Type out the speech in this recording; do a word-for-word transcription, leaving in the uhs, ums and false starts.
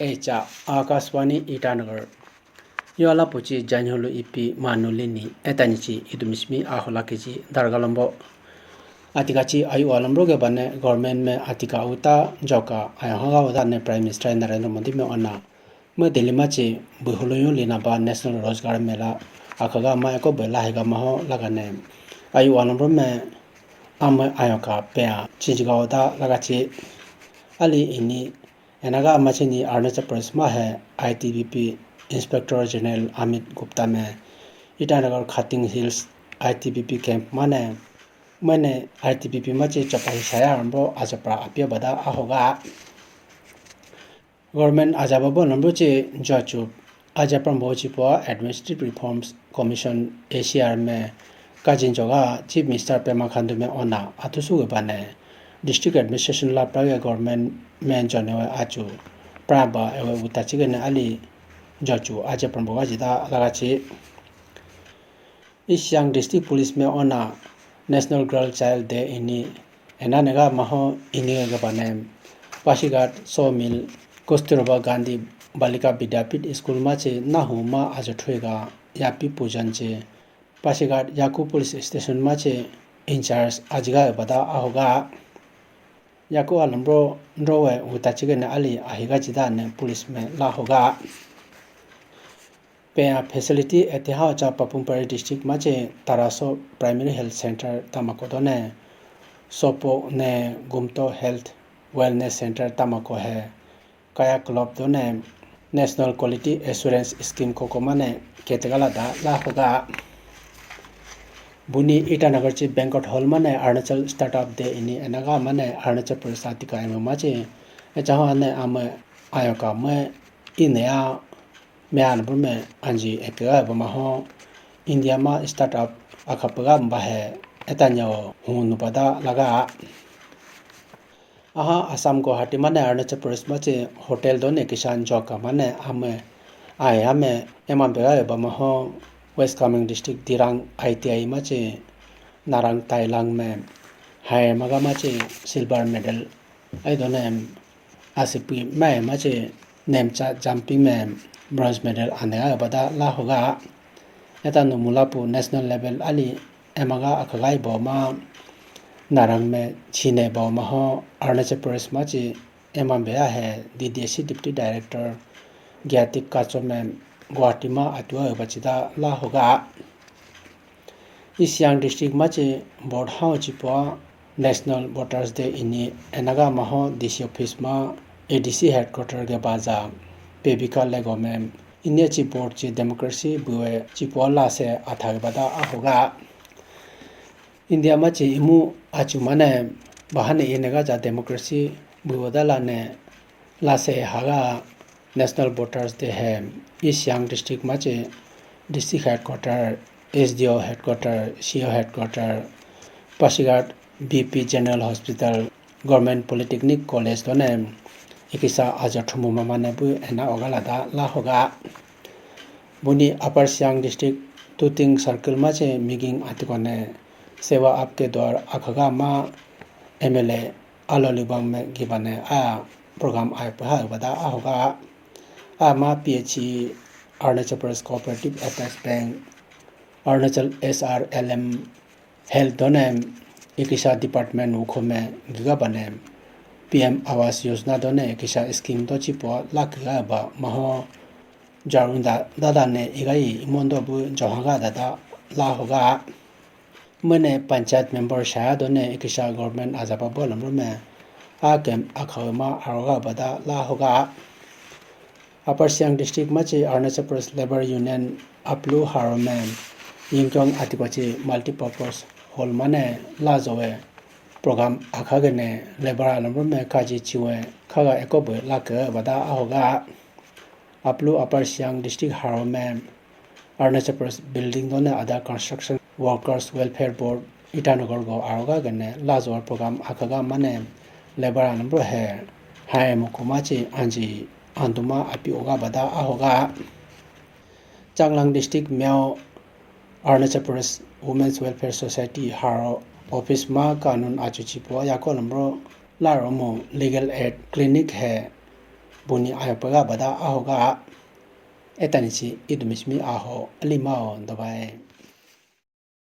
Echa Akashvani Itanagar. Yo ala pochi Janyholu ipi manu lini etani chi idumismi ahola keji dargalombo. Atika chi ayu alombo ke bane government me atika uta joka ayo haga uta ne Prime Minister Narendra Modi me ona. Me Delhi ma chi buhulu yu lina ba National Rozgar Mela akaga ma eko bela hega maho lagane. Ayu alombo me ame ayo ka pea chinjiga uta laga chi ali ini Enaga amachini Arunachal Pradesh ma he I T B P Inspector General Amit Gupta me Itanagar Khating Hills I T B P camp mane, mane I T B P ma che chapa hi saya ambo ajapra apia bada ahoga. Government ajaba bo nambo che jochu ajapra bo chi po Administrative Reforms Commission A C R me kajin joga Chief Minister Pema Khandu me ona atusu ge bane District Administration la private government men jone we achu praba ewe uta chigene ali jochu aje prambo ga jida laga chi. East Siang District Police me ona National Girl Child Day ini ena nega maho ini ga bane Pasighat Sawmill Kasturba Gandhi Balika Vidyapith School ma che nahu ma ajo thuega yapi pujan che Pasighat Yaku Police Station ma che in charge ajiga bada ahoga. Yaku alambro ndrowe uta chigene ali ahiga chida ne police me la hoga. Peya facility etiha cha Papum Pare district ma che Taraso Primary Health Center tamako done Sopo ne Gumto Health Wellness Center tamako he Kaya Club done National Quality Assurance Scheme koko mane ketegala da la hoga. Buni Itanagar chi Banquet Hall mane Arunachal Startup Day ini enaga mane Arunachal Pradesh atika ema machi echaho ane ama ayoka me ine ya me anbur me anji ekega bama ho India ma startup akhapaga mba he etanya hunu pada laga. Aha Assam Guwahati mane Arunachal Pradesh ma che hotel done kisan joka mane ame ai ame eman bega bama ho West Kameng district Dirang I T I ma che Narang Tailang me hai maga ma che silver medal ai done asipi mai ma che nemcha jumping me bronze medal ane ai bada la hoga. Eta no mulapu national level ali emaga akhagai bo ma Narang me chine bo ma ho Arunachal Pradesh ma chi ema beya he D D S C Deputy Director Gyatik Kacho me Guwahati ma atua bachida la hoga. East Siang district ma chi board hao chi po National Voters Day ini enaga ma ho D C office ma A D C headquarter ge baja Pebika Lego me India chi board chi democracy buwe chi po la se athag bada ahoga. India ma chi imu achu mane bahane inega ja democracy buwe da la ne la se haga National Voters Day he East Siang district ma chi district headquarter, S D O headquarter, C O headquarter, Pasighat B P General Hospital, Government Polytechnic College done ikisa aja thumu mamane bu ena ogala da la hoga. Buni Upper Siang District Tuting Circle ma che miging atikone Seva Aapke Dwar akhaga ma M L A Alo Libang me gibane a program ai paha bada ahoga. A ma P H E, Arunachal Pradesh Cooperative Apex Bank, Arunachal S R L M Health done ikisa department ukho me giga bane P M Awas Yojana done ikisa scheme do chipo la kiga ba maho jarunda dada ne igai imondo bu johaga dada la hoga. Mane panchayat member shaya done ikisa government ajaba bolam rume a kem akhaw ma aroga bada la hoga. Upper Siang District ma chi Arunachal Pradesh Labour Union Aplu Haro me Yingkiong Atipachi Multipurpose Hall mane la jowe program akha gene labour alam me kaji chiwe khaga ekobe lake bada ahoga. Aplu Upper Siang District Haro me Arunachal Pradesh building done ada Construction Workers Welfare Board Itanagar go aroga gene la jowe program akhaga mane labour alam he hai mukuma chi anji anduma api oga bada ahoga. Changlang District Miao Arunachal Pradesh Women's Welfare Society Haro office ma kanun achuchi po yako lambro la romo legal aid clinic he Buni ayo pega bada ahoga etani si idumi simi aho alima o dobai.